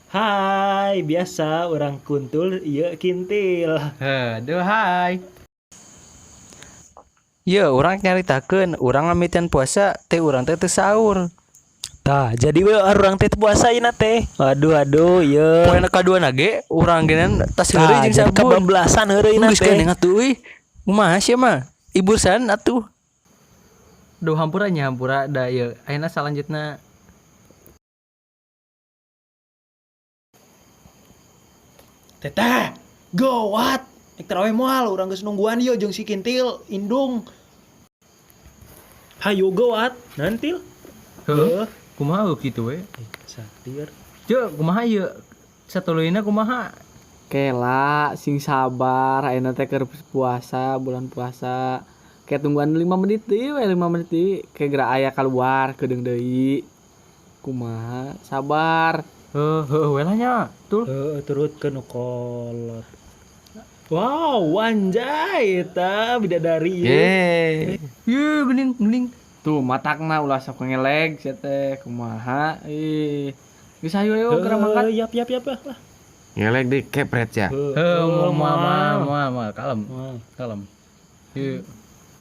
Hai, biasa urang kuntul ieu kintil. Aduh, hai. Ye, urang nyaritakeun urang ngamitian puasa teh urang teh teu sahur. Tah, jadi we urang teh puasa ieu teh. Aduh aduh ieu. Poe kaduana ge urang genan tas heureuy jeung Jadi sabun. Kebablasan heureuy Geus teh. keneh atuh euy. Kumaha sia mah? Ibursan atuh. Duh, hampura nya, hampura da ieu. Ayeuna salanjutna. Teteh, gawat. Nek taraweh moal urang geus nungguan ieu jeung si Kintil indung. Hayu gawat, nantil. Heuh. Kumaha kitu we? Satir. Ceu, kumaha ieu? Satuluyna kumaha? Kela sing sabar ayeuna teh keur puasa, bulan puasa. Kayak tungguan 5 menit deui we, 5 menit deui kayak geura aya keluar kedeung deui. Kumaha? Sabar. Heuh, heuh we lah nya. Tul. Heeh, turutkeun nu kolot. Wow, anjay eta bidadari ieu. Ye. Ye, geuning geuning. Tuh matakna ulah sok ngeleg sia teh kumaha ih. Geus hayu ayo geura mangkat. Yap yap yap lah. Ngelek di kepret ya. Heuh, moal moal moal moal kalem. Kalem. Ye.